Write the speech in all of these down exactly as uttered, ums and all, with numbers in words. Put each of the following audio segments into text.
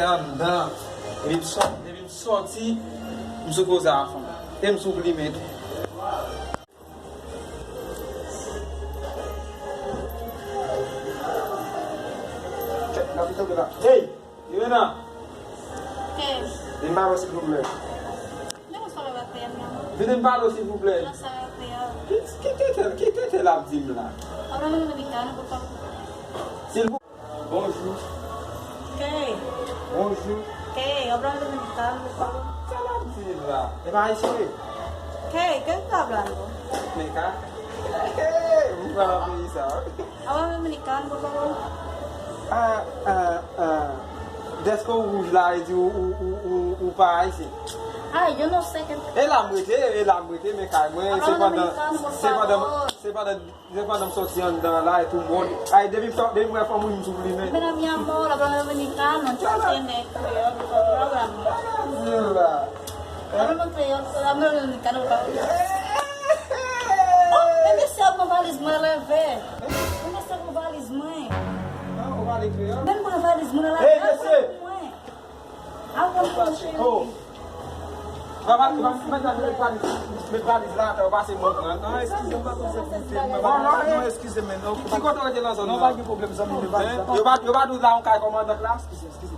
Anndan. Depi m sòti, depi m sòti, m sou koze a fon. E m sou plimen tou. Hey, Irena! Hey! Vin ba mwen, silvouplè. Men konsa w ap fè a, mi amor? Vin ba mwen, silvouplè. Konsa w ap fè a. Ki, ki tenten, ki tenten l ap di m la? Habla dominicano, por favor. Silvou- Bonjou. Kè. Bonjou. Kè, habla dominicano, por favor. Sa l ap di la? E pa ayisyen wi. Kè, kè w ap la non? Men ka. Kè, ou pa nan peyi sa. Habla dominicano, por favor. Ah, ah, ah. Dèske w wouj la, e di ou, ou, ou, ou, ou pa ayisyen. Ay, yo no sé ke. E la m rete, e la m rete, men kay mwen, se pandan, se pandan, se pandan Se pandan m sòti anndan la, e tou moun. Ay, depi m sò-, depi m wè fanm wi, m sou plimen. Pero mi amor, habla dominicano, tú entiendes creol, por favor, háblame. Háblame creol, habla dominicano, por favor. Oh, men mesye ap nan valiz mwen leve. Men mesye ap nan valiz mwen. Ah, ou pale kreyòl? Men mwen valiz mwen leve. Hey, mesye! Aprann pran cheri. Oh. Papa, papa, papa, met valiz, met valiz la atè, ou pase mwen pran. Non, eskize m, papa, se pou fè mwen. Non, non, non, eskize m, non. Ki kote w rete nan zòn nan? Non, pa gen pwoblèm, zanmi, met valiz la. Yo pa, yo pa di w la yon kay kòmandan la? Eskize, eskize.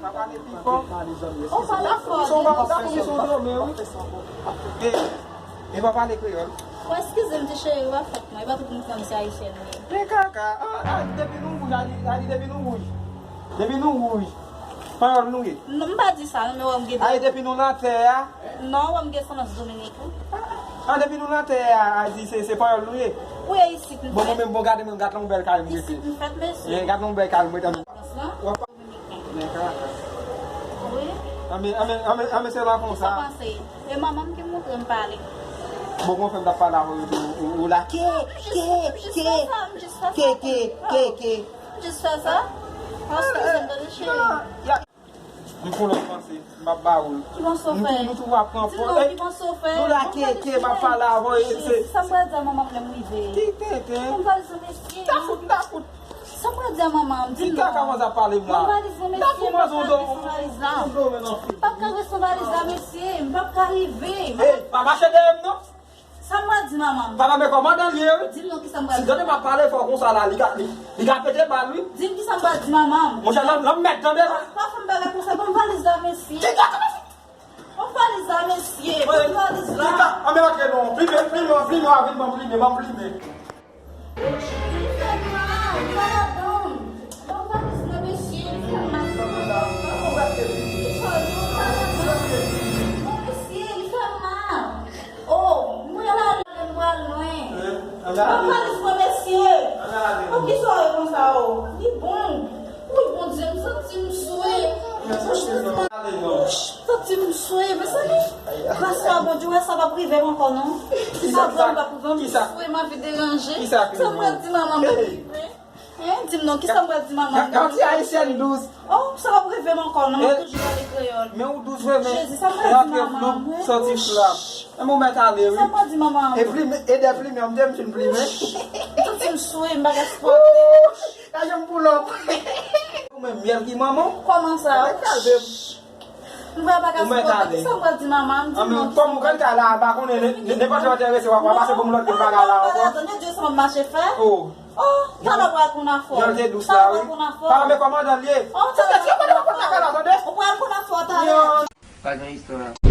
Pa pale pi fò. Ou pale fò. Sa pou misyon dòmi, wi. E, e pa pale kreyòl. Bon, eskize m, ti cheri, ou pa fòt mwen. E pa tout moun konn se ayisyèn li ye. Men kaka, ah, ah, depi nou wouj, a di, a di depi nou wouj. Depi nou wouj. Panyòl nou ye. Non, m pa di sa, non, men wè m gen. Ay, depi nou nan tè a. Non, wè m gen sanans dominiken. Ah, depi nou nan tè a, a di se, se panyòl nou ye. Ou ye isit, m fèt. Bon, mwen menm, bon, gade mwen, gad yon bèl kay mwen. Isit, m fèt, mesye. Men gad yon bèl kay mwen, tann. Frans lan. W ap men kaka. Wi. Anben, anben, anben, anben, se la konsa. Sa panse. E manman m ki montre m pale. Bon, mwen fè m t ap pale avè w, ou, ou, ou la, ke, ke, ke, ke, ke, ke, ke. Jis fè sa. Paske se m tande cheri. M pou lòt panse, m ap ba ou l. Ki panse w fè? Nou tou, nou tou ap pran pòz. Di non, ki panse w fè? Nou la, ke, ke, m ap pale avè w, e se. Sa m pral di a manman m lè m rive? Ki tenten? Mwen valiz nan mesye. Ta fout, ta fout. Sa m pral di a manman m? Di non. Ki kaka manzè ap pale m la? Mwen valiz nan mesye, m p ap ka ret san valiz la. M p ap ka ret san valiz la, mesye. M p ap ka rive. Ey, pa mache dèyè m non. Sa m pral di manman m? Papa, men kòmandan l ye, wi. Di m non, kisa m pral di? Si tande m ap pale fò konsa la, li ka, li, li ka pete bal, wi. Di m kisa m pral di manman m. Monchè, lòm, lòm mèt tande la. Pa fè m bagay konsa, ban m valiz la, mesye. Ki gade? Ban m valiz la, mesye. Ban m valiz la. Ki ka, anben antre non. Plimen, plimen, plimen, avin, ban m plimen, ban m plimen. Li fè mal, li pa ladan. Ban m valiz la, mesye, li fè mal. Kisa w di, li pa ladan? Non, mesye, li fè mal. Oh, m pral ale, m pral lwen. Ban m valiz mwen, mesye. Oh, kisa w ye konsa, oh? Li bon. Wi, Bondye, m santi m swe. M santi m swe, mezanmi. Gras a Bondye, wè sa p ap rive m ankò, non. Sa vrèman p ap rive m, m swe, m anvi deranje. Sa m pral di manman m rive. Hein, di m non, kisa m pral di manman m? Yon ti ayisyèn dous. Oh, sa p ap rive m ankò, non, m ap toujou pale kreyòl. Men ou dous vre, men. Jezi, sa m pral di manman m, wi? Santi flap. Men ou mèt ale, wi. Sa m pral di manman m? E plimen, e dè plimen, m te m fin plimen. M santi m swe, m pa ka sipòte. Ka janm pou lòm. Ou menm, myèl ki manman w? Kòman sa? Mwen pa ka sipòte. Kisa m pral di manman m? Di m non. Kòm ou konn kay la, m pa konnen, nenpòt lè w enterese, w ap pase pou m lòt bagay la ankò. Tande Dye sa m ap mache fè. Oh, talè w pral konn afè w. Talè w pral konn afè w. Pa men kòmandan l ye. Oh, talè w pral konn afè w. Ou pral konn afè w talè. Pa gen istwa.